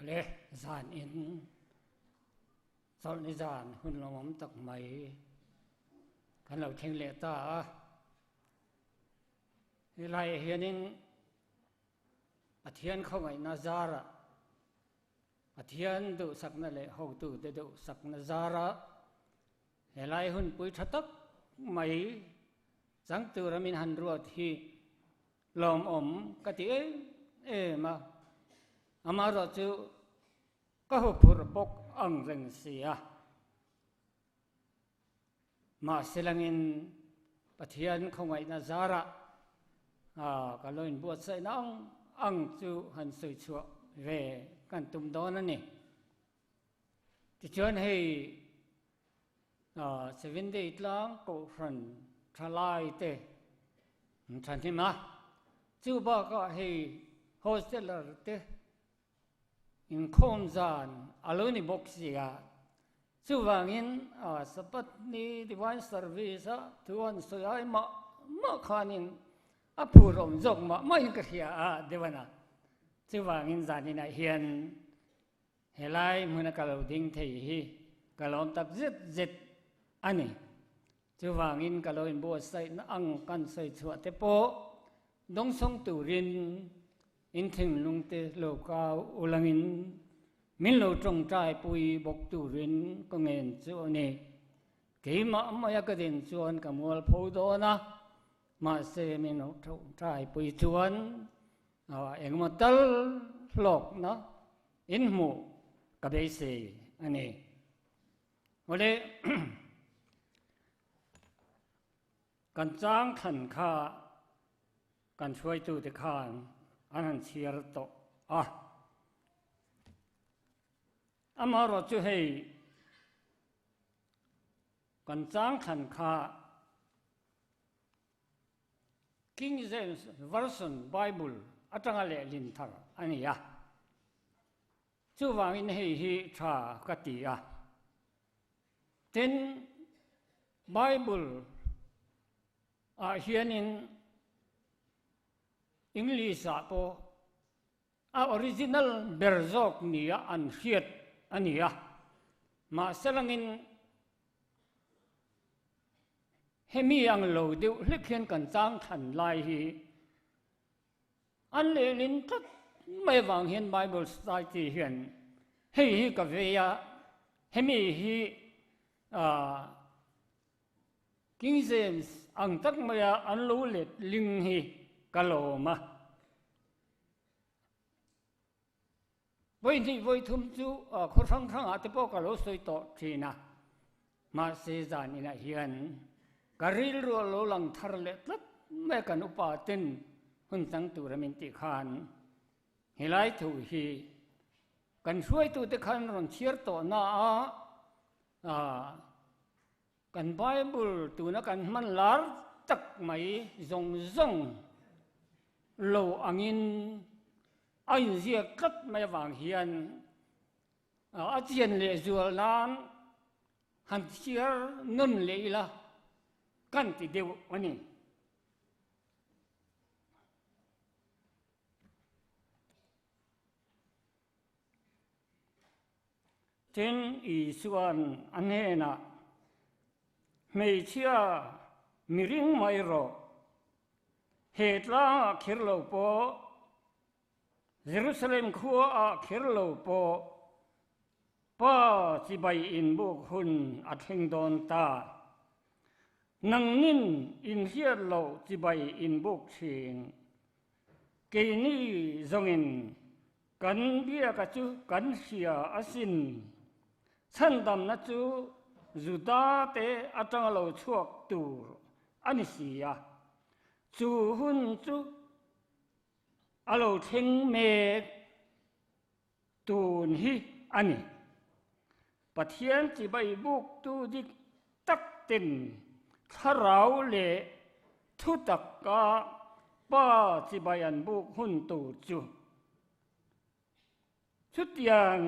Le zan in chawlhni zan hun lawmawm tak mai kan lo thleng leh ta a. Helaiah hianin Pathian khawngaihna zarah Pathian duhsakna leh hotute duhsakna zarah helai hunpui tha tak mai chang tura min han ruat hi lawmawm ka ti em em a, amaherawhchu ka huphurh bawk ang reng si a. Mahse langin Pathian khawngaihna zarah ka lo inbuatsaihna ang ang chu han sawi chhuah ve kan tum dawn a ni. Tichuan hei Seventh-day tlang kohhran thalai te an thahnem a, chu bakah hei hosteler te Inkhawm zan a lo ni bawk si a, chuvangin Sabbath ni Divine Service a thu an sawi ai mah mah khanin a phur awm zawk mah mahin ka hria a Devana. Chuvangin zaninah hian helai hmuna ka lo ding thei hi ka lawm tak zet zet a ni. Chuvangin ka lo inbuatsaihna ang kan sawi chhuah te pawh dawngsawng turin In thinlungte lo kau ulangin min lo tawngtai pui bawk turin ka ngen chu a ni. Keimah maia ka din chuan ka mual pho dawn a, mahse min lo tawngtai pui chuan engemaw tal hlawkna in hmuh ka beisei a ni. Awle kan chang thlan kha Kan hruaitute khan an han chhiar tawh a. Amaherawh chu hei kan chang thlan kha King James Version Bible atanga lehlin thar a ni a. Chuvangin hei hi tha ka ti a. Tin, Bible ah hianin English ah pawh a original ber zawk nia an hriat a ni a, mahse langin hemi ang lo deuh hlek hian kan chang than lai hi an lehlin tlat mai avang hian Bible Society hian hei hi ka vei a, hemi hi ah King James ang tak maia an lo let ling hi ka lawm a. Vawi hnih vawi thum chu khaw hrang hrangah te pawh ka lo sawi tawh thin a, mahse zan inah hian ka rilru a lo lang thar leh tlat mai a kan upa ten hun chang tura min tih khan helai thu hi kan hruaitute khan rawn chhiar tawh na a, Kan Bible tuna kan hman lar tak mai zawng zawng lo angin a inziak tlat mai avang hian a chian leh zual nan han chhiar nawn leh ila kan ti deuh a ni. Tin, Isua'n a hnenah, Hmeichhia, mi ring mai rawh. He tlangah kher lo pawh, Jerusalem khuaah kher lo pawh, Pa chibai inbuk hun a thleng dawn ta. Nangnin inhriat loh chibai inbuk thin. Keini zawngin Kan biaka chu kan hria asin. Chhandamna chu Juda te atanga lo chhuak tur a ni si a, chu hun chu a lo thleng mek tun hi a ni. Pathian chibai buktu dik tak ten thlarau leh thutaka Pa chibai an buk hun tur chu chutiang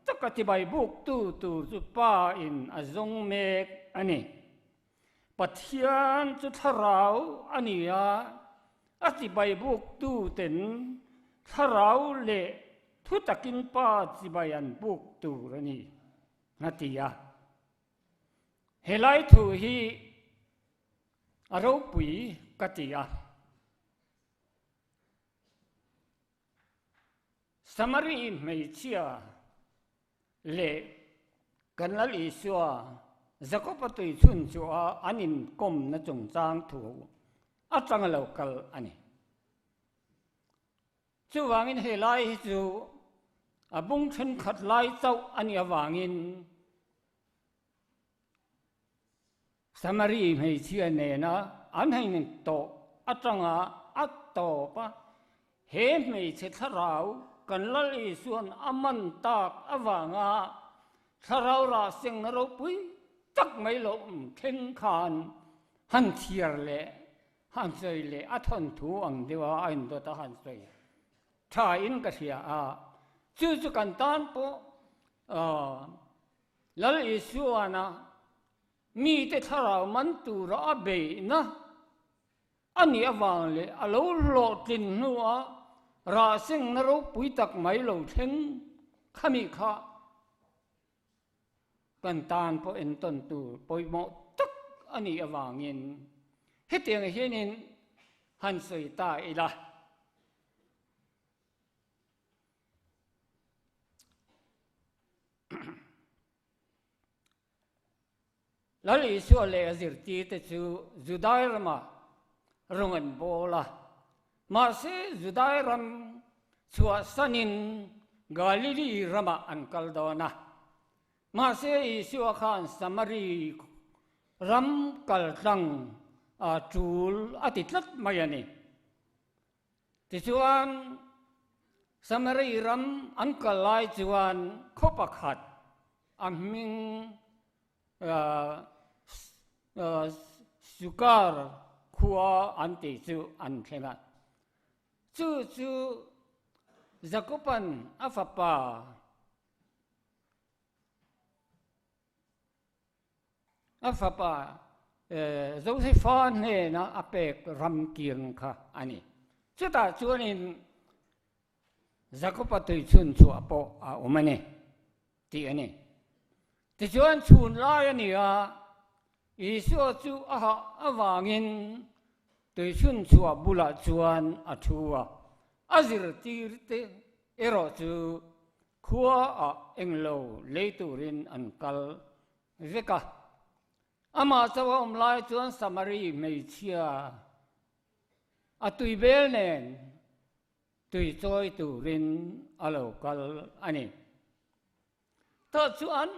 taka chibai buktu tur chu Pa in a zawng mek a ni. Pathian chu thlarau a ni a, a chibai buktu ten thlarau leh. Thu takin Pa chibai an buk tur a ni, a ti a. Helai thu hi a ropui ka ti a. Samari hmeichhia leh kan Lal Isua Jakob-a tui chhun chu a an inkawmna chungchang thu atanga lo kal a ni. Chuvangin he lai hi chu a bung thenkhat lai chauh a nih avangin Samari hmeichhia nena an han intawh atanga a tawp a, he hmeichhe thlarau kan Lal Isua'n a man tak avanga thlarau rah sengna ropui tak mai lo awm thleng khan han chhiar leh han sawi leh a thawnthu ang deuha a indawt a han sawi thain ka hria a, chu chu kan tan pawh Lal Isuana mite thlarau man tura a beihna a nih avang leh a lo hlawhtlin hnua rahsengna ropui tak mai lo thleng khami kha kan tan pawh entawn tur pawimawh tak a nih avangin hetiang hianin han sawi ta ila. Lal Isua leh a zirtirte chu Judai ramah rawng an bawl a. Mahse, Judai ram chhuahsanin Galili ramah an kal dawn a. Mahse, Isua khan Samari ram kaltlang a tul a ti tlat mai a ni. Tichuan, Samari ram an kal lai chuan khaw pakhat a hming Sukar khua an tih chu an thleng a. Chu chu Jakoban a fapa A fapa Josefa hnena a pek ram kiang kha a ni. Chutah chuanin Jakoba tuichhun chhuah pawh a awm a ni tih a ni. Tichuan chhun lai a ni a, Isua chu a hah avangin tuichhun chhuah bulah chuan a thu a, a zirtirte erawh chu Khua ah englo lei turin an kal vek a. Amah chauh a awm lai chuan Samari hmeichhia a tui bel nen tui chawi turin a lo kal a ni. Tah chuan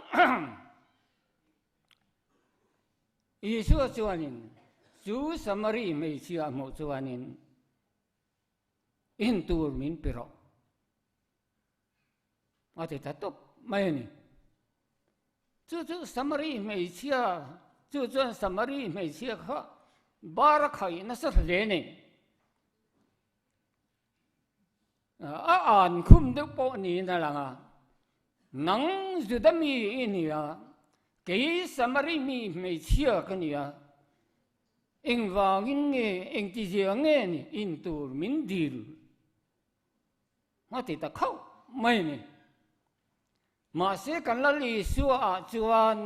Isua chuanin chu Samari hmeichhia a hmuh chuanin in tur min pe rawh. A ti ta tawp mai a ni. Chu chu Samari hmeichhia, chu chuan Samari hmeichhia kha bar a khaih nasa hle ni. A an khum deuh pawh niin a lang a, Nang Juda mi i ni a, kei Samari mi hmeichhia ka ni a, engvangin nge, engtizia nge ni in tur min dil? A ti ta khauh mai a ni. Mahse kan Lal Isua ah chuan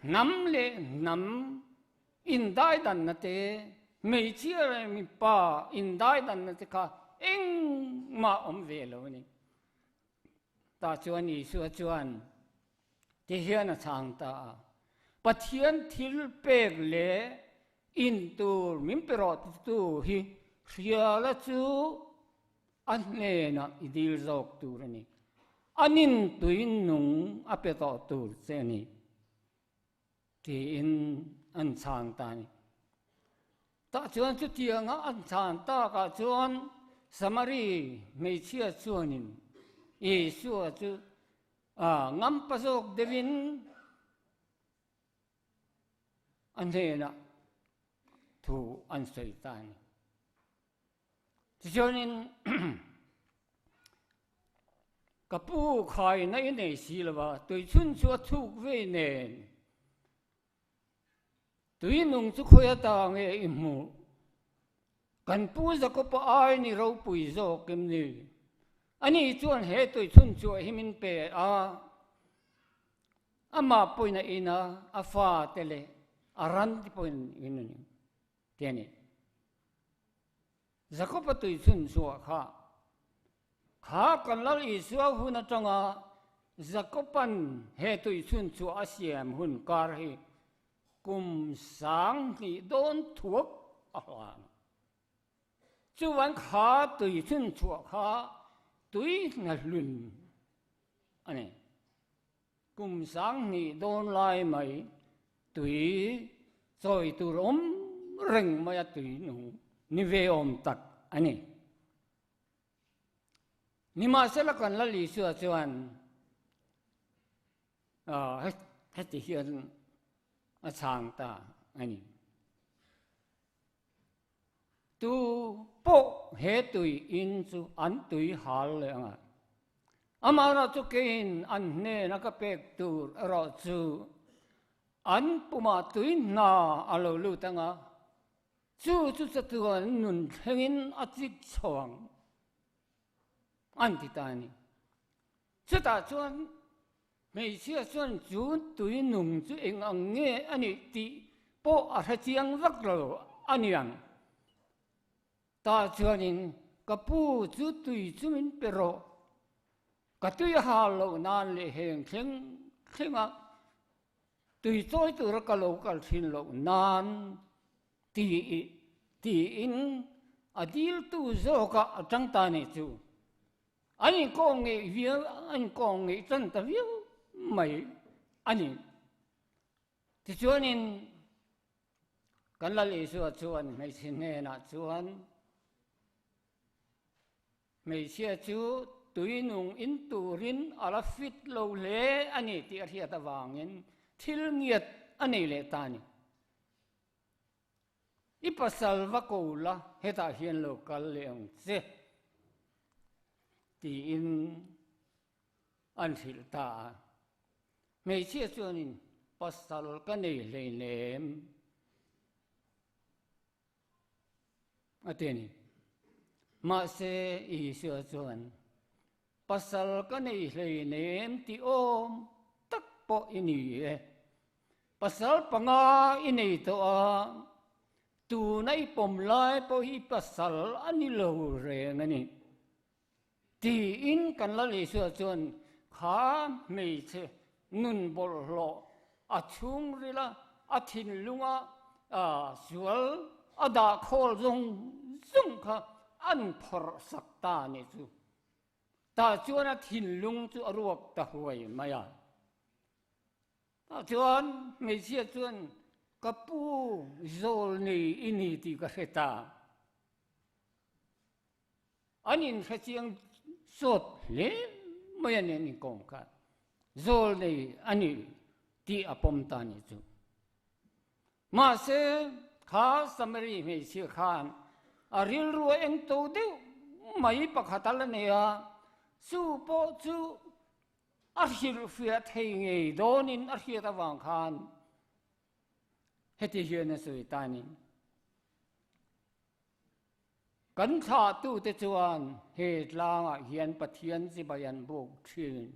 hnam leh hnam indaidanna te, hmeichhia leh mipa indaidanna te kha engmah awm ve lo a ni. Tah chuan Isua chuan ti hian a chhang ta a, Pathian thil pek leh in tur min pe rawh titu hi hriala chu a hnenah i dil zawk tur a ni. A nin tui nung a pe tawh tur che a ni, tiin an chhang ta a ni. Tah chuan chutianga an chhan takah chuan Samari hmeichhia chuanin Isua chu ngampa zawk deuhin a hnenah thu an sawi ta a ni. Tichuanin ka pu khaina i nei si lo va, tuichhun chu a chhuk vei nen Tui nung chu khawi ata nge i hmuh? Kan pu Jakob-a ai ni ropui zawk em ni? Ani chuan he tui chhun chu a him in pe a, amah pawhin a in a, a fate leh a ran te pawhin in a ni, ti a ni. Jakob-a tui chhun chhuah kha, kha kan Lal Isua hun atanga Jakob-a'n he tui chhun chhuah a siam hun kar hi kum 2000 dawn thuak a hlan. Chuan kha tui chhun chhuah kha tui hna hlun a ni. Kum 2000 dawn lai mai tui chawi tur awm reng mai a tui nung ni ve awm tak a ni. Nimahsela kan Lal Isua chuan heti hian a chhang ta a ni. Tu pawh he tui in chu an tui hal leh ang a, amaherawh chu keiin an hnena ka pek tur erawh chu an pumah tui hna a lo lut ang a, chu chu chatuan nun thlengin a chik chho ang, an ti ta a ni. Chutah chuan Hmeichhia chuan chu tui nung chu eng ang nge a nih tih pawh a hre chiang vak lo a niang. Tah chuanin ka pu chu tui chu min pe rawh, ka tui a hal loh nan leh heng thleng thlenga tui chawi tura ka lo kal thin loh nan tih tiin a diltu zawkah a tang ta nih chu. An inkawm ngeih viau, an inkawm ngeih tan ta viau mai a ni. Tichuanin kan Lal Isua chuan hmeichhe hnenah chuan, Hmeichhia chu tui nung in turin a la fit lo hle a ni tih a hriat avangin thil ngiat a nei leh ta a ni. I pasal va ko la, hetah hian lo kal leh ang che, tiin an hrilh ta a. Hmeichhia chuanin, Pasal ka nei hleinem, a ti a ni. Mahse, Isua chuan, Pasal ka nei hleinem tih awm tak pawh i ni e. Pasal panga i nei tawh a, tuna i pawm lai pawh hi pasal a ni lo reng a ni. Tiin kan Lal Isua chuan kha hmeichhe nun bawlhhlawh a chhungril a, a thinlunga sual a dah khawl zawng zawng kha an phawrh sak ta a nih chu. Tah chuan a thinlung chu a ruak ta huai mai a. Tah chuan hmeichhia chuan, Ka pu zawl nei i ni tih ka hre ta. An inhre chiang sawt hle mai a ni an inkawm kha. Zawl nei a ni tih a pawm ta ni chu. Mahse, kha Samari hmeichhia khan a rilru a eng to deuh mai pakhat a la nei a, chu pawh chu a hrilhfiah thei ngei dawnin a hriat avang khan heti hian a sawi ta a ni. Kan thlahtute chuan he tlangah hian Pathian chibai an buk thin.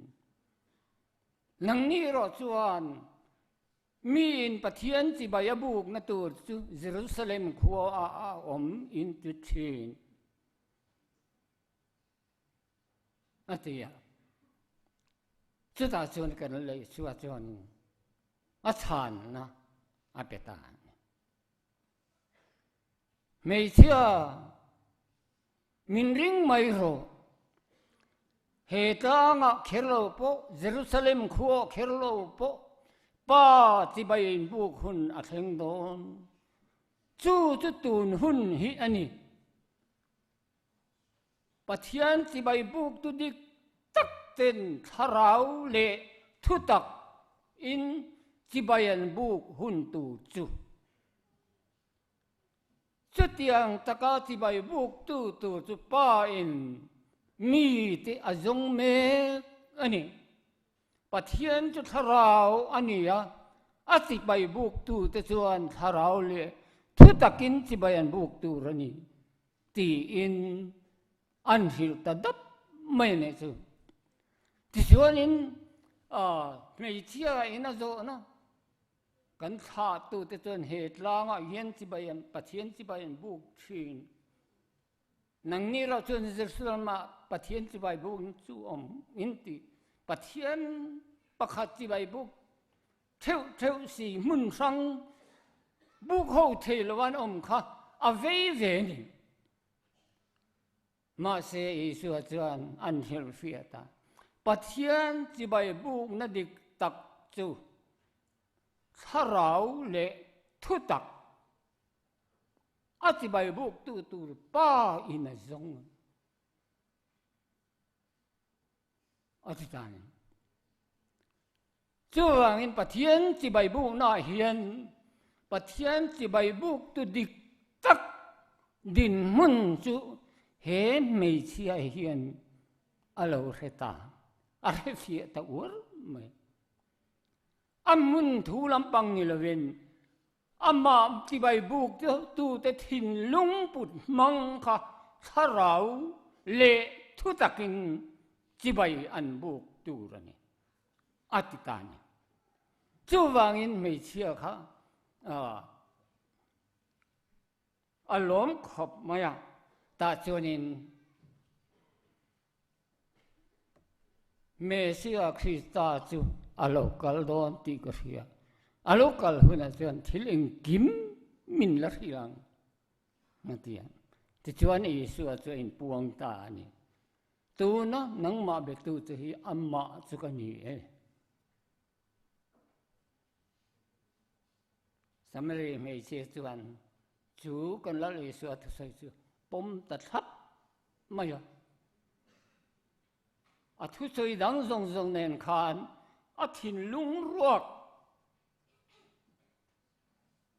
Nangni erawh chuan miin Pathian chibai a bukna tur chu Jerusalem khuaah a awm in ti thin. A ti a. Chutah chuan kan lei chua chuan a chhanna a pe ta a ni. Hmeichhia min ring mai rawh. He tlangah kher lo pawh, Jerusalem khuaah kher lo pawh Pa chibai inbuk hun a thleng dawn. Chu chu tun hun hi a ni. Pathian chibai buktu dik tak ten thlarau leh thutak in chibai an buk hun tur chu. Chutiang taka chibai buktu tur chu Pa in mite a zawng mek a ni. Pathian chu thlarau a ni a, a chibai buktute chuan thlarau leh thutakin chibai an buk tur a ni. Tiin an hrilh ta dap mai a nih chu. Tichuanin hmeichhia in a zawhna kan thlahtute chuan he tlangah hian chibai an Pathian chibai an buk thin. Nangni erawh chuan Jerusalem-ah Pathian chibai buk chu awm in ti. Pathian pakhat chibai buk theuh theuh si hmun hrang buk ho thei lo an awm kha a vei ve a ni. Mahse Isua chuan an hrilhfiat a, Pathian chibai bukna dik tak chu thlarau leh thutak a chibai buktu tur Pa in a zawng a. A ti ta ni. Chuvangin Pathian chibai buknaah hian Pathian chibai buktu dik tak dinhmun chu he hmeichhia hian a lo hre ta, a hre fiah ta uar mai. A hmun thu lampang ni lovin amah chibai buk tute thinlung put hmang kha thlarau leh thutakin chibai an buk tur a ni, a ti ta a ni. Chuvangin hmeichhia kha a lawm khawp mai a, tah chuanin Messiah Krista chu a lo kal dawn tih ka hria. A lo kal hunah chuan thil engkim min la hria ang, a ti a. Tichuan Isua chu a inpuang ta a ni. Tuna nangmah betu che hi amah chu ka ni e. Samari hmeichhia chuan chu kan Lal Isua thusawi chu pawm ta thlap mai a. A thusawi dang zawng zawng nen khan a thinlung ruak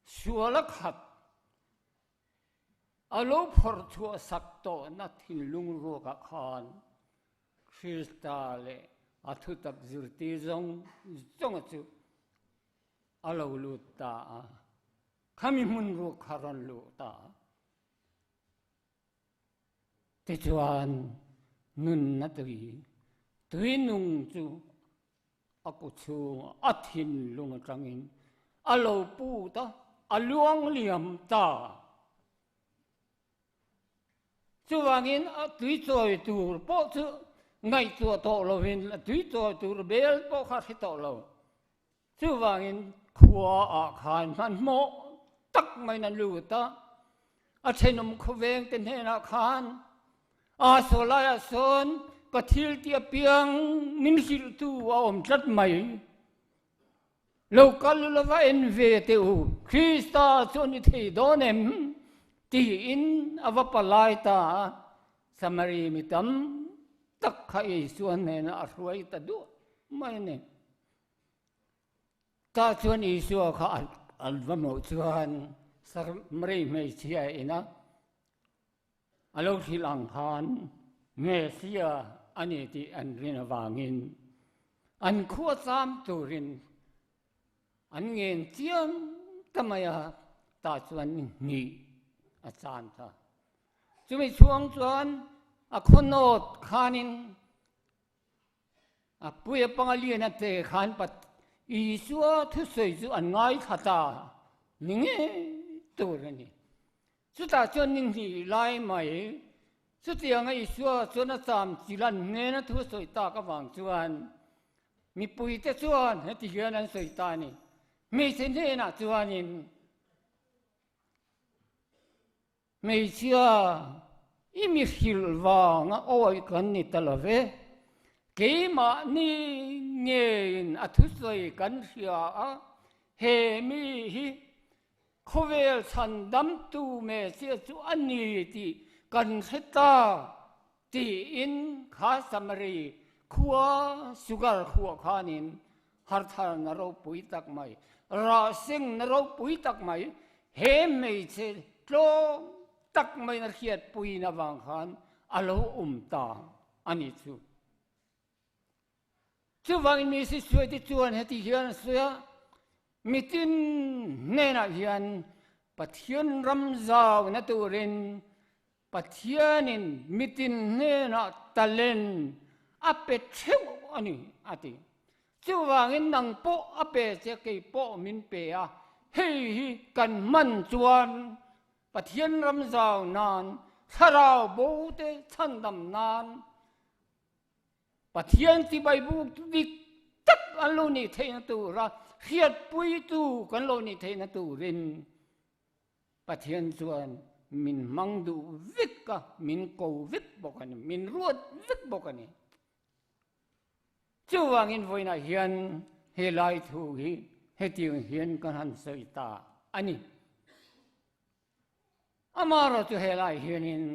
sual a khat a lo phawrh chhuah sak tawhna thinlung ruakah khan Krista leh a thutak zirtir zawng zawnga chu a lo lut ta a, khami hmun ruak kha rawn luh ta a. Tichuan nunna tui, tui nung chu a ku chhungah a thinlung atangin a lo put a, a luang liam ta. Chuvangin a tui chawi tur pawh chu ngaihtuah tawh lovin a tui chawi tur bel pawh kha hre tawh lo. Chuvangin khua ah khan hmanhmawh tak maiin an lut a, a thenawm khawveng te hnenah khan a saw laiah sawn ka thil tih apiang min hrilhtu a awm tlat mai. Lo kal lova en ve teh u, Krista chu a ni thei dawn em? tiin a va palai ta a, Samari mi tam tak kha Isua hnenah a hruai ta duah mai a ni. Tah chuan Isua kha an va hmuh chuan Samari hmeichhia ina a lo hrilh ang khan Messia a ni tih an rin avangin an khua cham turin an ngen chiam ta mai a, tah chuan hnih a chan ta. Chumi chhuang chuan a khawnawt khanin A puia panga lian a te khan Isua thusawi chu an ngaithla ta ni ngei tur a ni. Chutah chuan ni hnih lai mai chutianga Isua chuan a cham chil an hnena thu a sawi tak avang chuan mipuite chuan heti hian an sawi ta a ni. Hmeichhe hnenah chuanin Hmeichhia, i mi hrilh vanga awi kan ni ta lo ve. Keimahni ngeiin a thusawi kan hria a, he mi hi khawvel chhandamtu Messiah chu a ni tih kan hre ta, tiin kha Samari khua Sugar khuah khanin Hartharna ropui tak mai, rahsengna ropui tak mai, he hmeichhe tlawm tak maiin a hriatpuiin avang khan a lo awm ta a ni chu. Chuvangin mi Sisuaite chuan heti hian a sawi a, Mitin hnenah hian Pathian ram zauna turin. Pathianin mitin hnenah talent a pe theuh a ni, a ti. Chuvangin nang pawh a pe che, kei pawh min pe a, hei hi kan hman chuan Pathian ram zau nan, thlarau bo te chhandam nan, Pathian chibai buk dik tak an lo nih theihna tura hriatpuitu kan lo nih theihna turin Pathian chuan min hmang duh vek a, min ko vek bawk a ni, min ruat vek bawk a ni. Chuvangin vawiinah hian he lai thu hi hetiang hian kan han sawi ta a ni. Amaherawhchu he lai hianin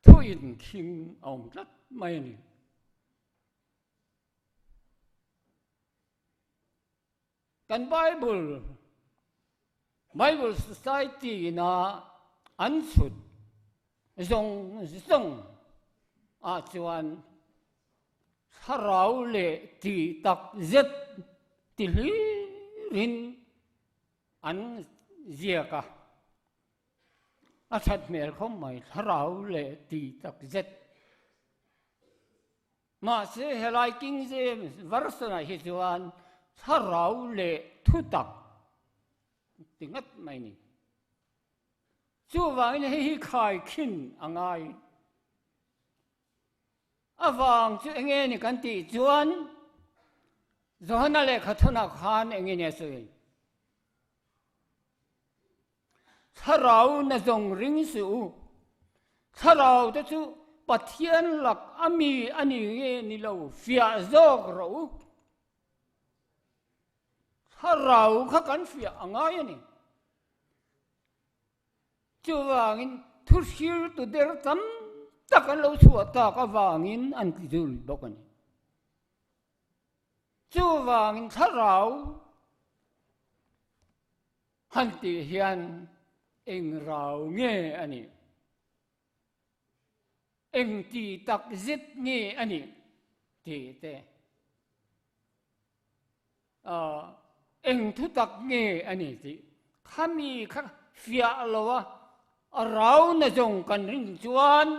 Thu inkhing a awm tlat mai a ni. Kan Bible, Bible Society ina an chhut zawng zawng ah chuan thlarau leh tih tak zet ti hlirin an ziak a. A that hmel khawp mai, thlarau leh ti tak zet. Mahse helai King James version-ah hi chuan thlarau leh thutak ti ngat mai ni. Chuvangin hei hi khaikhin a ngai. A vang chu enge ni kan tih chuan Johana lehkha thunah khan enge ni a sawi? Thlarau na zawng ring suh u. Thlarau te chu Pathian lak a mi a ni nge ni lo fiah zawk rawh u. Thlarau kha kan fiah a ngai a ni. Chuvangin thuhriltu der tam tak an lo chhuah tak avangin an ti zul bawk a ni. Chuvangin thlarau han tih hian eng rau nge a nih? Eng ti tak zet nge a nih? tih te, eng thu tak nge a nih tih khami kha fiah lo a, a rau na zawng kan rin chuan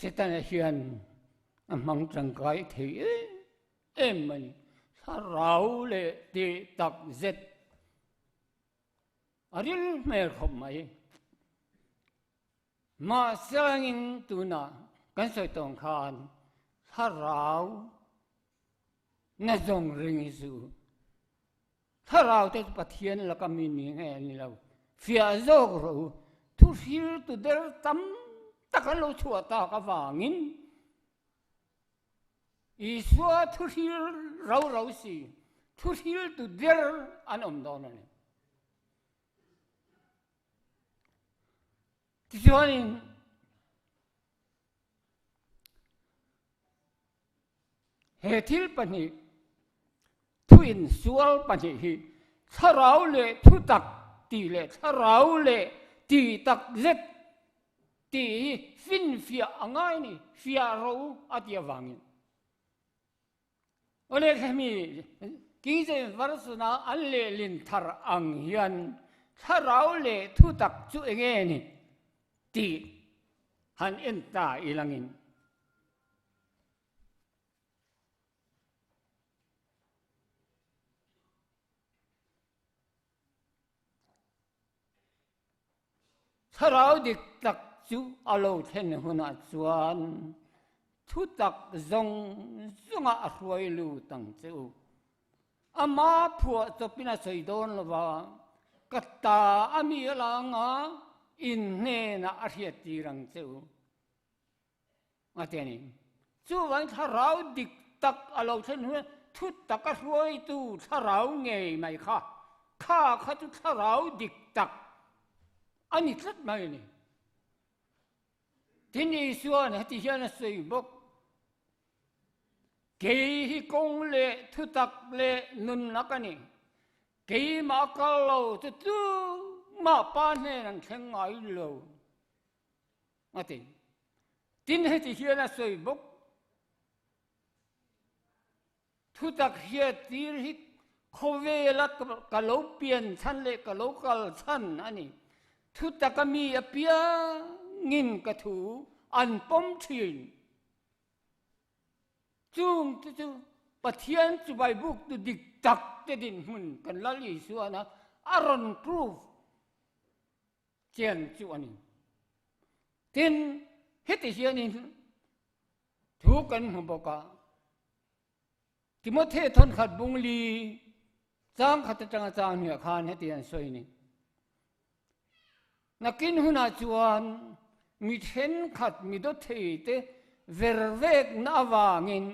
Setana hian a hmang tangkai thei em em a ni. Thlarau leh tih tak zet a ril hmel khawp mai. Mahse angin tunah kan sawi tawng khan thlarau na zawng ring hi chu Thlarau te chu Pathian laka mi ni nge a ni lo, fiah zawk rawh u. Thu hriltu der tam tak an lo chhuah tak avangin Isua thu hril rau rau si, thu hriltu der an awm dawn a ni. Tichuanin He thil pahnih, thuin sual pahnih hi thlarau leh thutak tih leh thlarau leh ti tak zet tih hi finfiah a ngai a ni, fiah ro a ti avangin. Awle hemi King James Version a an lehlin thar ang hian thlarau leh thutak chu enge ni tih han en ta ilangin. Thlarau dik tak chu a lo thlen hunah chuan thutak zawng zawngah a hruai lut ang che u. Ama phuah chawpin a sawi dawn lo va, ka ta a mi a la anga in hnenah a hriattir ang che u. A ti a ni. Chuvangin thlarau dik tak a lo thlen hunah thu taka hruaitu thlarau ngei mai kha, kha kha chu thlarau dik tak a ni tlat mai a ni. Tin Isua'n heti hian a sawi bawk, Kei hi kawng leh thutak leh nunna ka ni. Keimah kal lo chu tumah Pa hnen an thleng ngai lo. A ti. Tin heti hian a sawi bawk. Thutak hriattir hi khawvela ka lo pian chhan leh ka lo kal chhan a ni. Thutaka mi apiangin ka thu an pawm thin. Chung te chu Pathian chubai buktu dik tak te dinhmun kan Lal Isuana a rawn prove chian chu a ni. Tin, heti hianin thu kan hmu bawk a, Timothy thawnkhat bung li chang khat atanga chang hniah khan heti an sawi ni. Nakin hunah chuan mi thenkhat mi dawthei te vervekna avangin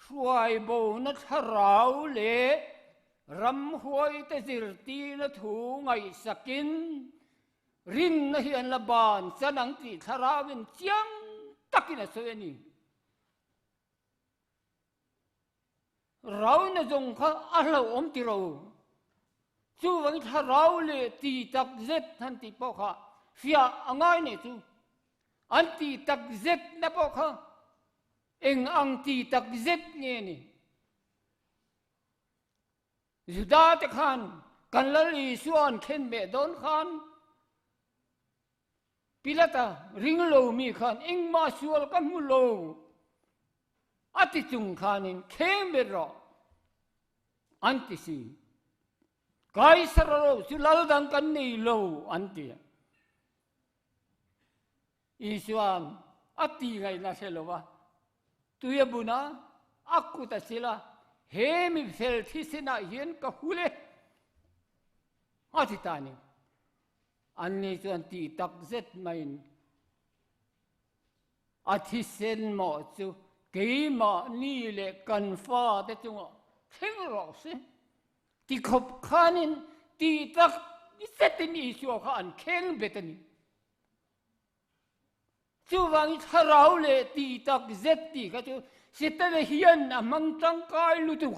hruaibona thlarau leh ramhuaite zirtirna thu ngaihsakin rinna hi an la ban chan ang tih thlarauin chiang takin a sawi a ni. Rauna zawng kha a hlauhawm ti ro. Chuvangin thlarau leh ti tak zet han tih pawh kha fiah a ngai nei chu. An ti tak zet na pawh kha eng ang ti tak zet nge ni? Juda te khan kan Lal Isua an khen meh dawn khan Pilata ring lo mi khan engmah sual ka hmu lo a ti chung khanin kheng ber rawh an ti si. Kaisar ro chu lal dang kan nei lo an ti. Isuan a ti ngaihna hre lo va, tui a bun a, a kut a sil a, he mi fel thisenah hian ka hul e a ti ta ni. Anni chuan tih tak zet maiin a thisen mawh chu keimahni leh kan fate chungah thleng rawh se ti khawp khanin tih tak zetin Isua kha an kheng bet a ni. Chuvangin thlarau leh tih tak zet tih kha chu Setana hian a hmang tangkai lutuk.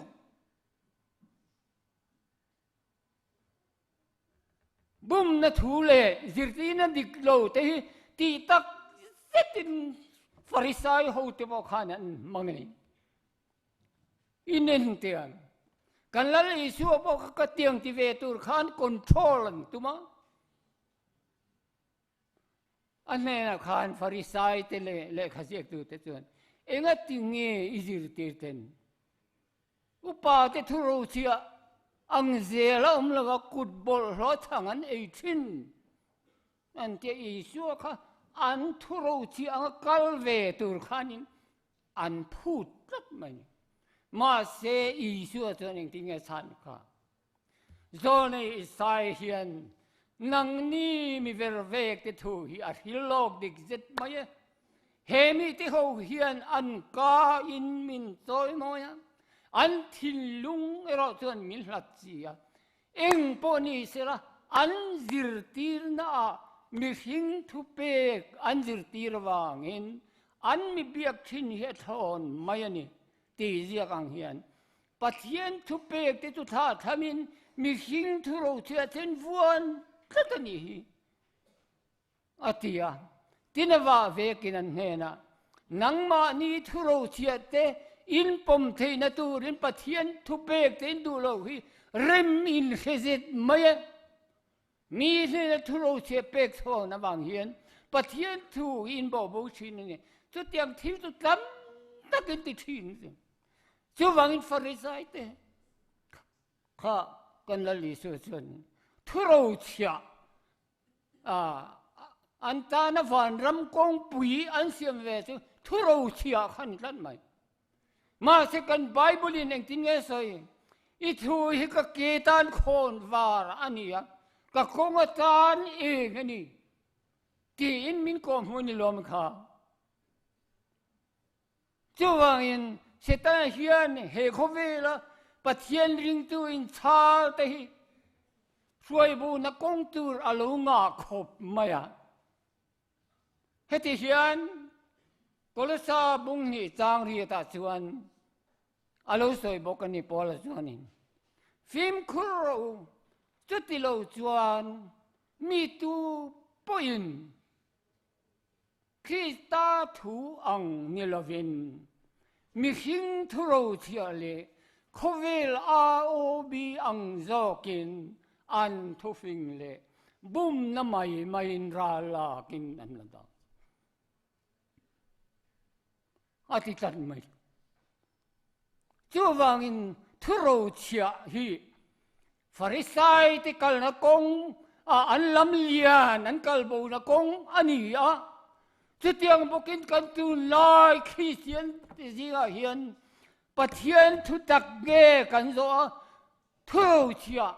Bumna thu leh zirtirna dik lo te hi tih tak zetin Farisai hote pawh khan an hmang a ni. Inentian, kan Lal Isua pawh kha ka tiang ti ve tur khan control an tum a. A hnenah khan Farisai te leh lehkha ziaktute chuan, Engati nge i zirtir ten? Upa te thu rochhiah ang zel a awm lo a, kut bawlhhlawh chhang an ei thin an tia Isua kha an thu rochhiah anga kal ve tur khanin an phut tlat mai. Mahse Isua chuan engtin nge chhan kha? Zawnei Isai hian nangni mi vervek te thu hi a hril lawk dik zet mai e. He mite ho hian an ka in min chawi mawi a, an thinlung erawh chuan min hlat chi a. Eng pawh ni sela an zirtirna ah mihring thupek an zirtir avangin an mi biak thin hi a thlawn mai a ni tih ziak ang hian Pathian thupek te chu thla thlamin mihring thu rochhiah then vuan tlat a nih hi, a ti a. Tin a vah vekin an hnenah, Nangmahni thu rochhiah te in pawm theihna turin Pathian thupek te in duh loh hi rem in hre zet mai e. Mi hnena thu rochhiah pek chhawn avang hian Pathian thu hi in bo bo thin a ni. Chutiang thil chu tam takin ti thin a ni. Chuvangin Farisai te kha kan Lal Isua chuan thu rochhiah an tana vanram kawngpui an siam ve chu thu rochhiah kha ni tlat mai. Mahse kan Bible in engtin nge sawi? I thu hi ka ke tan khawn var a ni a, ka kawng atan eng a ni tiin min kawhhmuh ni lawm kha. Chuvangin Setana hian he khawvela Pathian ringtu inchhal te hi hruaibuna kawng tur a lo ngah khawp mai a. Heti hian Kolosa bung hnih chang riatah chuan a lo sawi bawk a ni Paula chuanin, Fimkhur rawh u, chuti lo chuan mi tu pawhin Krista thu ang ni lovin mihring thu rochhiah leh Khawvel AOB ang zawkin an thufing leh bumna mai maiin ral lakin an la dah. A ti tlat mai. Chuvangin thurochhiah hi Farisai te kalna kawng ah an lam lian an kal bona kawng a ni a. Chutiang bawkin kan tunlai Kristian te zingah hian Pathian thutak nge kan zawh a, thurochhiah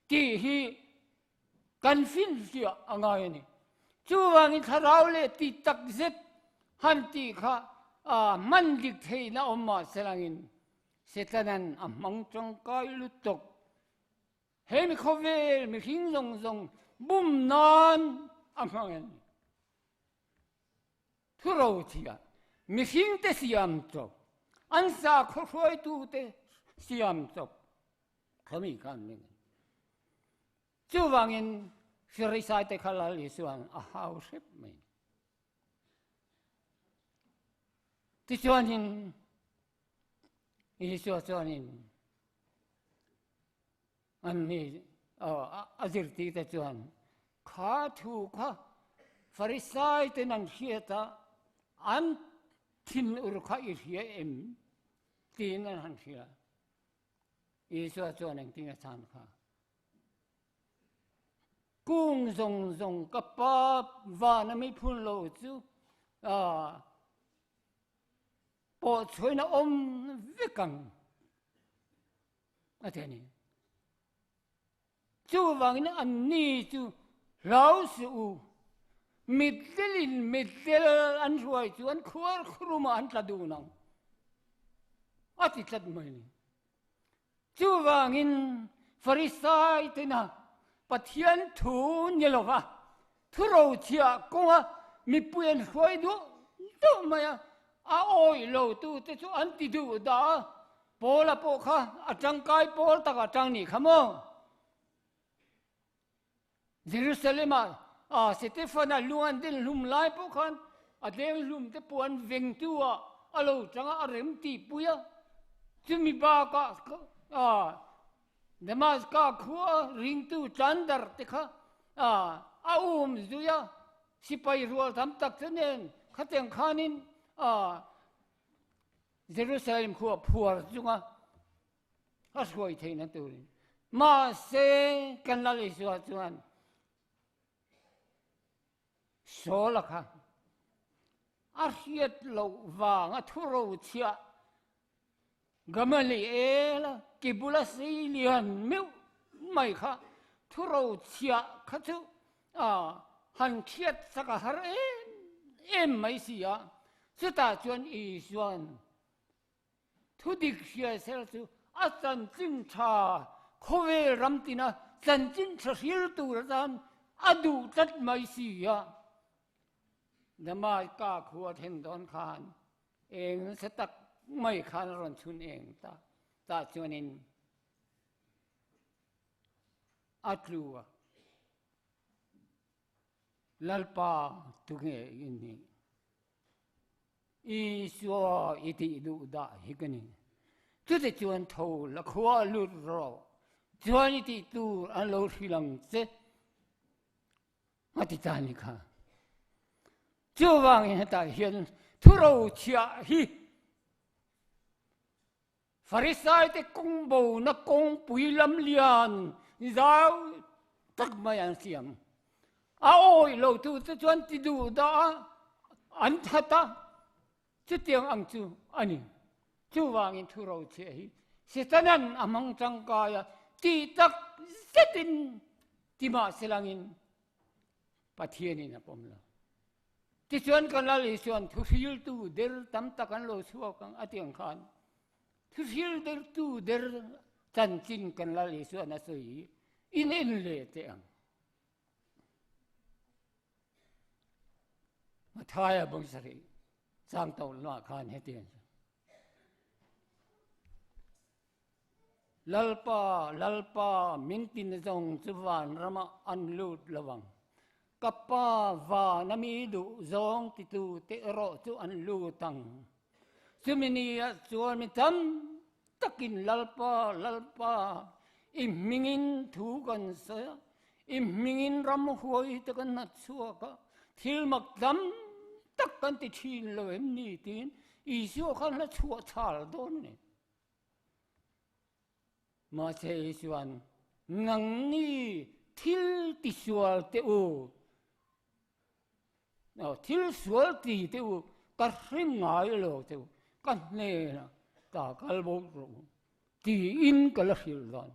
tih hi kan finfiah a ngai a ni. Chuvangin thlarau leh ti tak zet han tih kha hman dik theihna awm mah se langin Setanan a hmang tangkai lutuk. He mi khawvel mihring zawng zawng bum nan a hmang a ni. Thurochia mihringte siam chawp, an sakhaw hruaitute siam chawp khami kha an ni. Chuvangin Farisaite kha Lal Isua'n a hau hrep mai. Tichuanin Isua chuanin Anni a zirtirte chuan kha thu kha Farisai ten an hriat a, an thinur kha i hria em? tiin an han hria. Isua chuan engtin a chhan kha? Kung zawng zawng ka pa van a mi phun lo chu pawh chhuain a awm vek ang. A ti a ni. Chuvangin anni chu hlau suh u, mitdelin mitdel an hruai chuan khuar khurumah an tla dun ang, a ti tlat mai a ni. Chuvangin Farisai tena Pathian thu ni lova thurochhiah kawnga mipui an hruai duh duh mai a, a awih lotute chu an ti duh dah a, Paula pawh kha a tangkai pawl tak a tang nih kha maw? Jerusalem-ah Setefana lung an den hlum lai pawh khan a deng hlum te pawh an vengtu ah a lo tang a, a rem tihpui a. Chumi bakah Damaska khua ringtu tlandar te kha a um zui a, sipai rual tam tak te nen khatiang khanin Jerusalem khua phuar chunga a hruai theihna turin. Mahse, kan Lal Isua chuan Saula kha a hriat loh vang a thuro chhiah Gamaliel ki bula sei lian meuh mai kha thuro chhiah kha chu han hriat sak a har em em mai si a. Chutah chuan Isua'n thu dik hria sel chu a chanchin tha khawvel ram tina chanchin tha hril tur atan a duh tlat mai si a. Damaska khua thlen dawn khan eng nasa tak mai khan a rawn chhun eng ta. Tah chuanin a tlu a. Lalpa tunge i nih? Isua i tih duh dah hi ka ni. Chutichuan tho la khua lut rawh, chuan i tih tur an lo hrilh ang che, a ti ta ni kha. Chuvangin hetah hian thurochhiah hi Farisaite kawng bona kawngpui lam lian zau tak mai an siam. A awih lotute chuan ti duh dah a, an that a, chutiang ang chu a ni. Chuvangin thu rochhiah hi Setanan a hmang tangkai a, tih tak zetin ti mah se langin Pathianin a pawm lo. Tichuan kan Lal Isua'n thuhriltu der tam tak an lo chhuak ang a ti ang khan thuhril dertu der chanchin kan Lal Isua'n a sawi hi in en leh teh ang. Mathaia bawng sarih chang to lamah khan hetiang Lalpa, Lalpa, min tin zawng chu van ramah an lut lo ang. Ka Pa van a mi duh zawng titu te erawh chu an lut ang. Chumi ni ah chuan mi tam takin Lalpa, Lalpa, i hmingin thu kan sawi a, i hmingin ramhuai te kan hnat chhuak a, thil mak tam tak kan ti thin lo em ni tiin Isua khan hla chhuah chhal dawn a ni. Mahse Isua'n, Nangni thil tisual teh u, thil sual ti teh u, ka hre ngai lo teh u, ka hnenah ta kal bo rawh u, tiin ka la hrilh dan.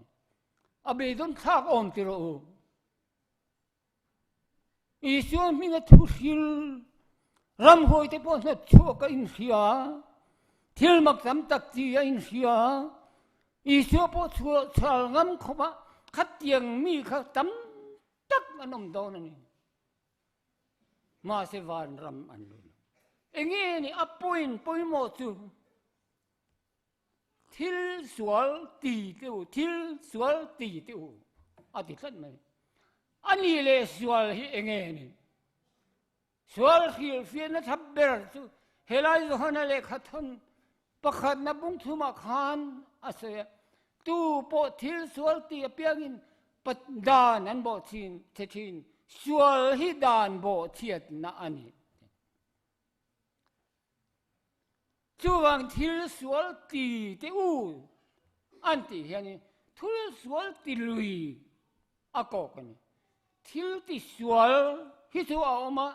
A beidawn thlak awm ti rawh u. Isua hminga thu hril ramhuai te pawh hnawt chhuak a inhria, thil mak tam tak chi a inhria. Isua pawh chhuah chhal ngam khawp a khatiang mi kha tam tak an awm dawn a ni. Mahse vanram an lut lo. Enge ni a point pawimawh chu Thil sual ti te u, thil sual ti te u a ti tlat mai. A ni leh sual hi enge ni? Sual hrilhfiahna tha ber chu helai Johana lehkha thawn pakhatna bung thumah khan a sawi a, Tu pawh thil sual ti apiangin dan an bawh thin, che thin, sual hi dan bawh chhiatna a ni. Chuvang thil sual ti te u an tih hianin thil sual ti lui a kawk a ni. Thil ti sual hi chu a awm a,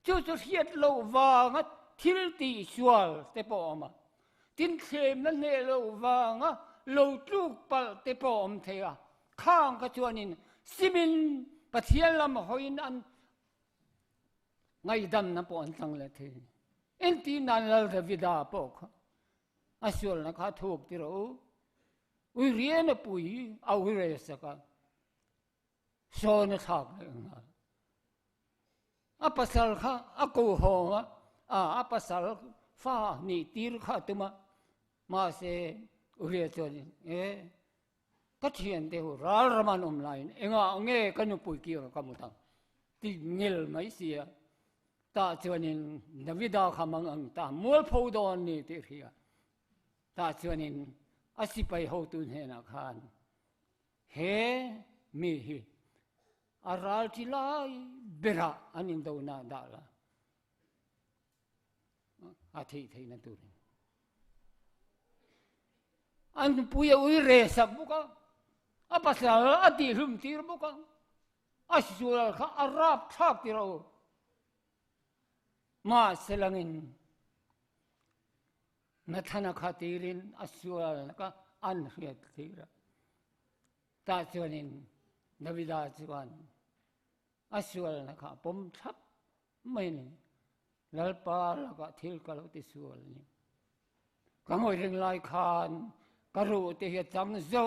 chu chu hriat loh vanga thil ti sual te pawh a awm a, tin thlemna hneh loh vanga lo tluk palh te pawh a awm thei a, khang kha chuanin simin Pathian lam hawiin an Ngaihdamna pawh an tlang leh thei. Engti nan Lal Davida pawh kha a sualna kha thuk ti rawh u. Ui rian a pui a ui re sak a, sawn a thlak leh nghal. A pasal kha a ko hawng a, a a pasal fa nih tir kha a tum a, mahse Uria chuanin e Ka thiante ho ral ram an awm laiin engah nge ka nupui kir ka mut ang ti ngil mai sia. Tah chuanin Davida kha mang ang ta mualpho dawn ni tih hria. Tah chuanin a sipai hotu hnenah khan he mi hi a ral thi lai berah an indona dah la a theih theihna turin. A nupui a ui re sak bawk a, a pasal a tihhlum tir bawk a, a sual kha a rap thlak tir a u. Mahse langin Nathana kha tirin a sual kha an hriat tir a. Tah chuanin Davida chuan a sualna kha a pawm thlap mai a ni. Lalpa lakah thil ka lo ti sual a ni. Ka ngawi reng lai khan ka ruh te hi a chang zo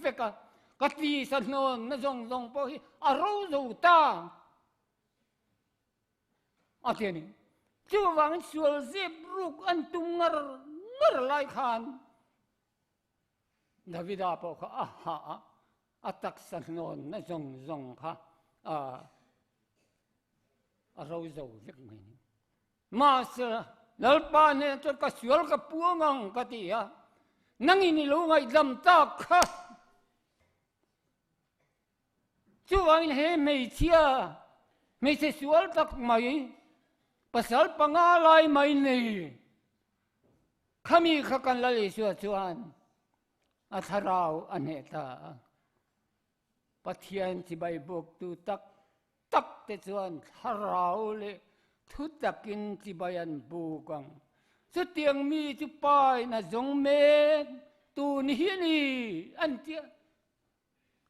vek a, ka tisa hnawnna zawng zawng pawh hi a ro zo ta a ti a ni. Chuvangin sual zep ruk an tum ngar ngar lai khan Davida pawh kha a hah a, a taksa hnawnna zawng zawng kha a a ro zo vek mai ni. Mahse, Lalpa hnenah chuan ka sual ka puang ang ka ti a, nangin i lo ngaihdam tak kha. Chuvangin he hmeichhia, hmeichhe sual tak mai, pasal panga lai mai nei, Khami kha kan Lal Isua chuan a thlarau a hneh ta a. Pathian chibai bawktu tak tak te chuan thlarau leh thu takin chibai an buk ang. Chutiang mi chu pain a zawng mek tun hi a ni an ti a.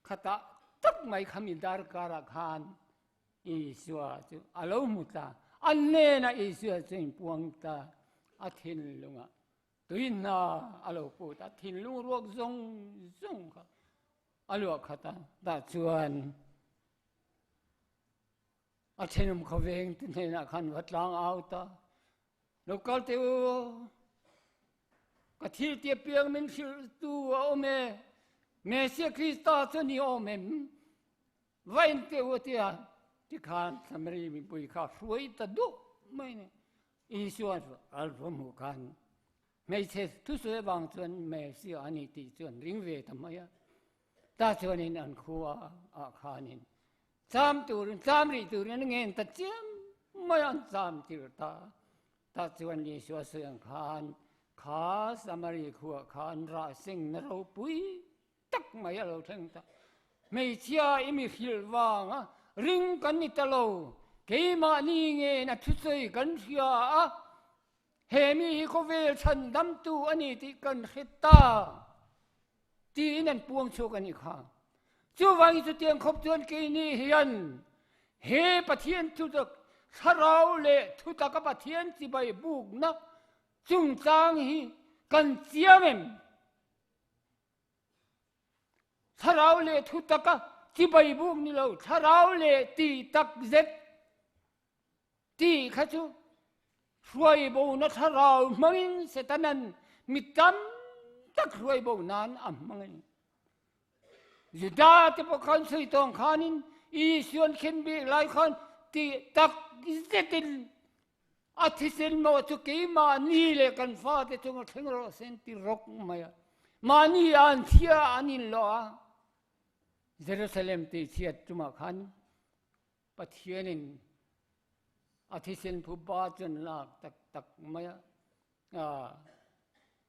Khatah tak mai khami darkarah khan Isua chu a lo hmu ta. A hnenah Isua chu inpuang ta. A thinlungah tui hna a lo put a, thinlung ruak zawng zawng kha a luah khat a. Tah chuan a thenawm khawveng te hnenah khan va tlang au ta. Lo kal teh u, ka thil tia piang min hrilhtu a awm e, Messiah Krista chu ni awm em? Va in teh u tia tikhan Samari mipui kha hruai ta duh mai ni. Isua al va hmuh khan. Hmeichhe thusawi avang chuan Messia a ni tih chu an ring ve ta mai a. Tah chuanin an khua ah khanin cham turin, cham rih turin an ngen ta chiam mai a, an cham tir ta. Tah chuan Isua sawi ang khan kha Samari khuah khan rah seng na ropui tak mai a lo thleng ta. Hmeichhia i mi hrilh vanga ring kan ni ta lo, keimahni ngen a thusawi kan hria a, he mi hi khawvel chhandamtu a ni tih kan hre ta tiin an puang chhuak a nih kha. Chuvangin chutiang khawp chuan keini hian he Pathian thutak thlarau leh thutaka Pathian chibai bukna chungchang hi kan chiang em? Thlarau leh thutaka chibai buk ni lo, thlarau leh tih tak zet tih kha chu hruai bona thlarau hmangin Setanan mi tam tak hruai bo nan a hmang a ni. Juda te pawh khan sawi tawng khanin Isuan khen bik lai khan tih tak zetin A thisen maw chu keimahni leh kan fate chunga thleng rawh se an ti rawk mai a. Mahni an chhia an inlawh a, Jerusalem tih chhiat tumah khan Pathianin a thisen phuba chu an lak tak tak mai a,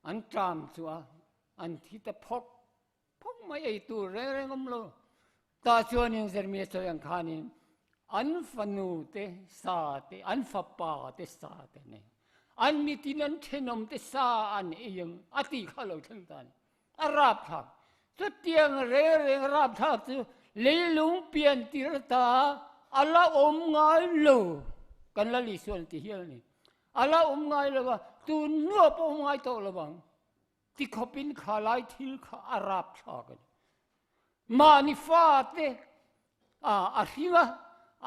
an ṭam chu a, an thi ta phawk phawk mai ei tur reng reng awm lo. Tah chuanin Jeremiah sawi ang khanin an fanu te sa te, an fapa te sa te nei, an mitin an thenawm te sa an ei ang a tih kha lo thleng ta a ni. A rapthlak. Chutiang reng reng rapthlak chu leilung pian tir ta a la awm ngai lo kan la Lisuan ti hial a ni. A la awm ngai lo va, tun hnuah pawh awm ngai tawh lo vang. Ti khawpin kha lai thil kha a rapthlak a ni. Mahni fate a hring a,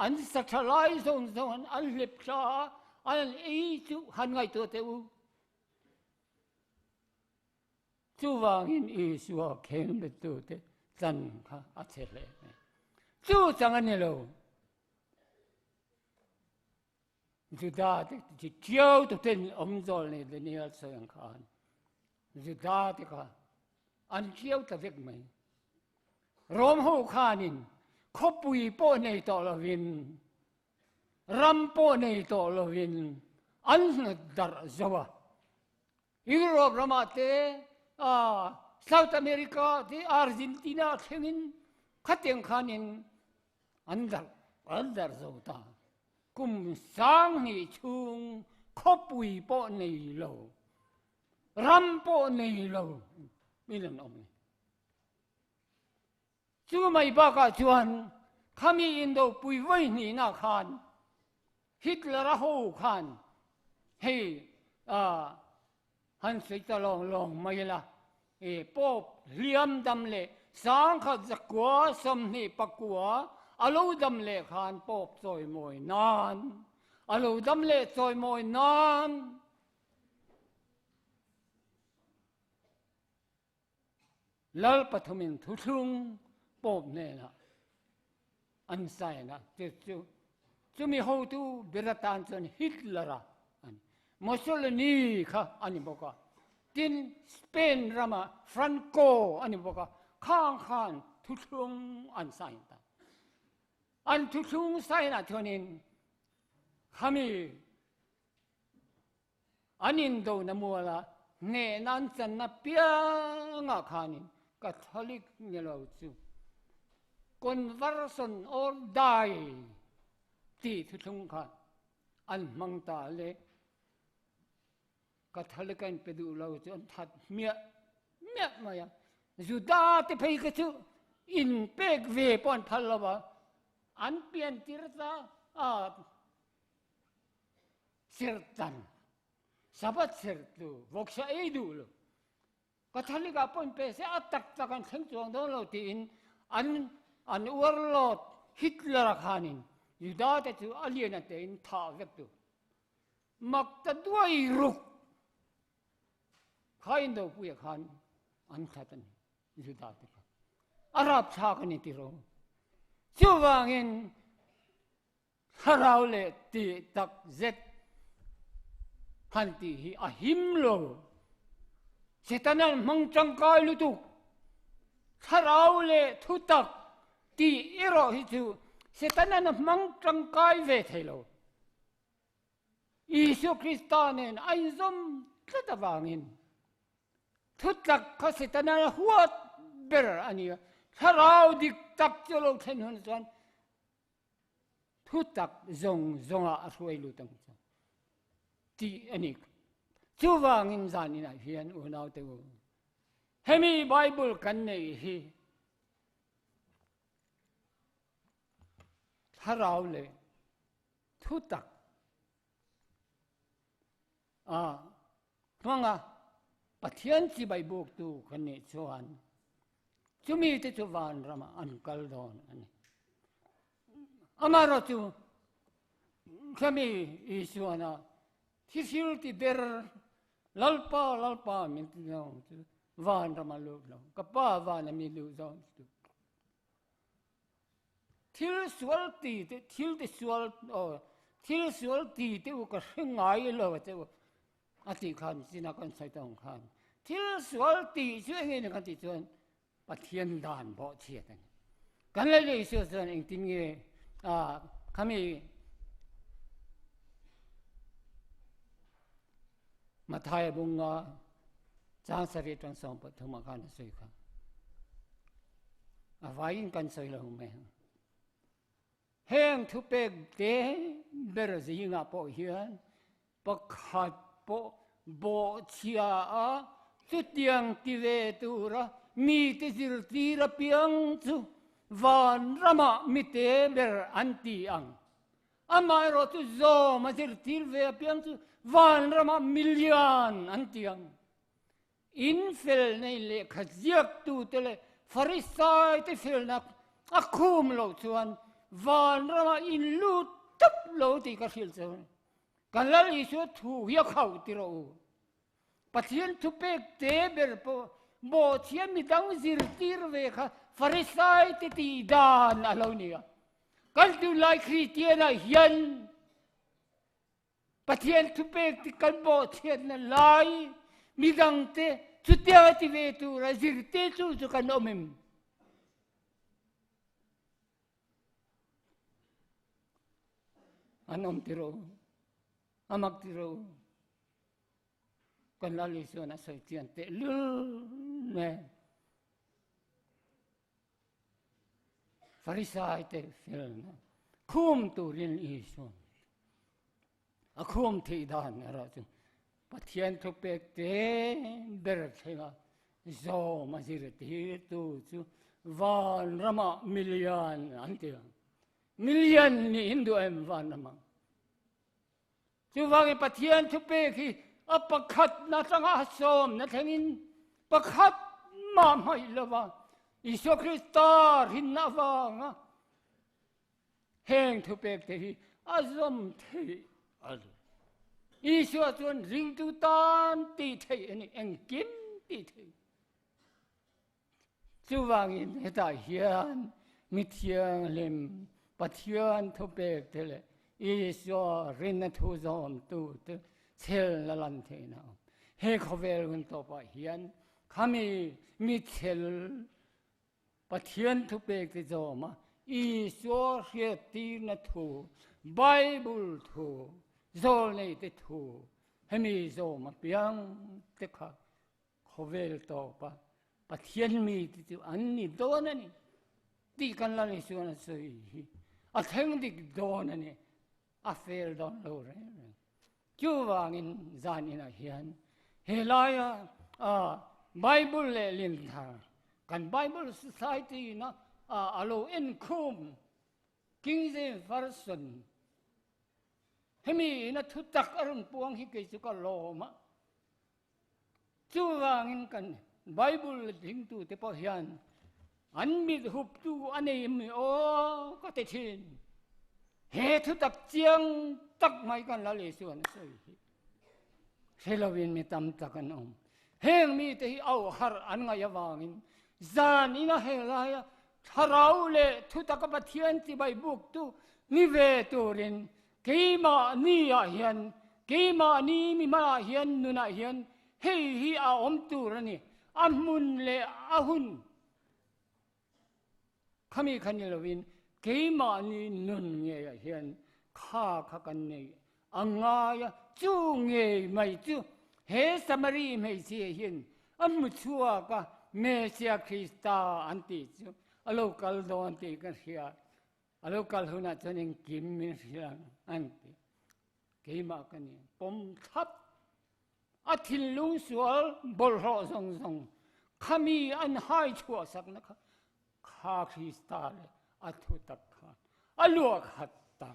an sa tha lai zawng zawng an hlep thla a, an ei chu han ngaihtuah teh u. Chuvangin Isua khengbetute chan kha a chhe hle mai. Chu chang a ni lo. Juda te chi ṭiau tu ten awm zawl nei Daniel sawi ang khan Juda te kha an ṭiau ta vek mai. Rom ho khanin khawpui pawh nei tawh lovin ram pawh nei tawh lovin an hnawt darh zo a. Europe ramah te South America te Argentina thlengin khatiang khanin An darh an darh zo ta. Kum sanghnih chhung khawpui pawh nei lo, ram pawh nei lo in an awm a ni. Chu mai bakah chuan khami indopui vawi hnihna khan Hitler-a ho khan hei Han sawi ta lawng lawng mai la, i Pope hliam dam leh sangkhat zakua 29 a lo dam leh khan Pope chawimawi nan a lo dam leh chawimawi nan Lal pathumin thuthlung Pope hnenah an sign a, chu chu chumi hotu ber atan chuan Hitler-a a ni. Mussolini kha a ni bawk a, tin Spain rama Franco a ni bawk a, khang khan thuthlung an sign ta. An thuthlung sign ah chuanin khami An indona muala hnehna an channa piangah khanin Catholic ni lo chu conversion or die tih thuthlung kha an hmang ta le. Catholic a inpe duh lo chu an that hmiah hmiah mai a. Juda te phei kha chu inpek ve pawh an phal lo va, an piantir ta a. Serhtan, Sabbath serhtu, vawksa ei duh lo. Catholic ah pawh in pe se a tak tak an thleng chuang dawn lo tiin an an warlord Hitler a khanin Juda te chu a lian a tein thah vek tu. Mak ta duai ruk kha indopui ah khan an that a ni. Juda te kha. A rapthlak a ni tiro. Chuvangin Thlarau leh tih tak zet han tih hi a him lo. Setana'n hmang tangkai lutuk thlarau leh thutak tih erawh hi chu Setana'n a hmang tangkai ve thei lo. Isua Krista nen a inzawm tlat avangin thutak kha Setana'n a huat ber a ni a, thlarau dik tak chu a lo thlen hun chuan Thutak zawng zawngah a hruai lut ang chu tih a ni. Chuvangin zaninah hian unaute u, hemi Bible kan neih hi thlarau leh thutak a hmanga Pathian chibai buktu kan nih chuan chumi te chu vanramah an kal dawn a ni. Amaherawhchu khami Isuana thithil ti ber Lalpa Lalpa min ti zawng chu vanrama lut lo, ka Pa vana mi luh zawng chu Thil sual ti te, thil ti sual, oh, thil sual ti te u ka hre ngai lo che u a tih khan china kan sawi tawng khan thil sual ti chu enge ni kan tih chuan Pathian dan bawh chhiat a ni. Kan Lal Isua chuan engtin nge khami Mathaia bunga chang sarih tang sawm pathum ah khan a sawi kha. A vaiin kan sawi lo mai ang. Heng thupek te ber zingah pawh hian pakhat pawh bawhchhia a chutiang ti ve tura mite zirtir apiang chu vanramah mite ber an ti ang. Amaherawh chu zawm a zirtir ve apiang chu vanramah milian an ti ang. In fel nei lehkha ziaktute leh Farisaite felna a khum loh chuan vanramah in lut tawp lo tih ka hrilh che u. Kan Lal Isua thu hi a khauh ti rawh u. Pathian thupek te ber pawh bawhchhia midang zirtir ve kha Farisaite tih dan a lo ni a. Kan tunlai Kristianah hian Pathian thupek ti kan bawhchhiatna lai midangte chutiang a ti ve tura zirtirtu chu kan awm em? An awm ti rawh u. A mak ti rawh u. Kan Lal Isuan a sawi chian teh lul nen. Farisai te felna khum turin Isuan a khum theih dan erawh chu Pathian thupek te ber thlenga zawm a zirtirtu chu vanramah milian an ti ang. Milian nih in duh em vanramah? Chuvangin Pathian thupek hi a pakhatna atanga a sawmna thlengin pakhat mah hmaih lova Isua Krista rinna avanga heng thupek te hi a zawm theih a ni. Isua chuan ringtu tan tih theih a ni, engkim tih theih. Chuvangin hetah hian mi thianghlim Pathian thupek te leh Isua rinna thu zawmtu te chhelna lan theihna a awm. He khawvel hun tawpah hian khami mi chhel Pathian thupek te zawma Isua hriattirna thu, Bible thu, zawlnei te thu hemi zawm apiang te kha Khawvel tawpa Pathian mite chu an ni dawn a ni tih kan Lal Isuan a sawi hi a thleng dik dawn a ni, a fel dawn lo reng reng. Chuvangin zan inah hian he laia Bible leh Linthar kan Bible Society ina a lo enkhum King James Version hemi ina thutak a rawn puang hi kei chu ka lawm a. Chuvangin kan Bible dingtute pawh hian an mit huptu a nei em ni aw ka ti thin. He thutak chiang tak mai kan Lal Isuan a sawi hi hre lovin mi tam tak an awm. Heng mite hi auh harh an ngaih avangin zan ina he laia thlarau leh thutaka Pathian chibai buktu ni ve turin Keimahni ah hian, keimahni mi hmanah hian, nunah hian Hei hi a awm tur a ni. A hmun leh a hun khami kha ni lovin keimahni nun ngeiah hian kha kha kan nei a ngai a, chu ngei mai chu he Samari hmeichhia hian a hmu chhuak a, Mesia Krista an tih chu a lo kal dawn tih ka hria. A lo kal hunah chuan engkim min hrilh ang an ti. Keimah ka ni pawm thlap. A thinlung sual bawlhhlawh zawng zawng khami an hai chhuah sakna kha kha Krista leh a thutak khan a luah khat ta.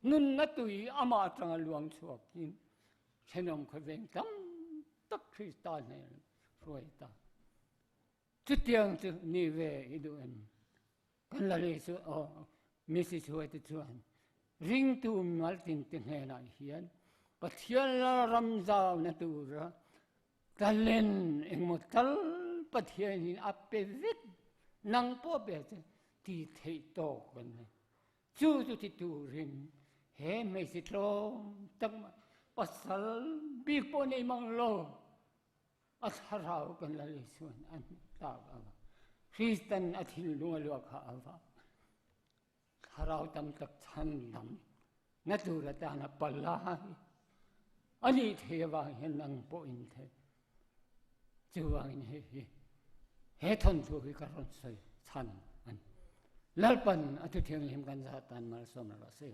Nunna tui amah atanga luang chhuakin thenawm khawveng tam tak Krista hnen hruai ta. Chutiang chu ni ve i duh em? Kan la leh chu aw Mrs. Huaite chuan ringtu maltin te hnenah hian Pathian ram zauna tura talent engmaw tal Pathian in a pe vek nang pawh pe che ti theih tawk kan nei. Chu chu ti turin he hmeichhe tlawm tak pasal bik pawh nei mang lo A thlarau kan lal Isuan a hmuh tak ava Kristan a thinlung a luah kha ava thlarau tam tak chhandam na tur atana palai ani thei avang hian nang pawh in thei chuvangin hei hi he thawnthu hi ka rawn sawi chhan an Lalpan a thu thianghlim kan za tan malsawm rawh se.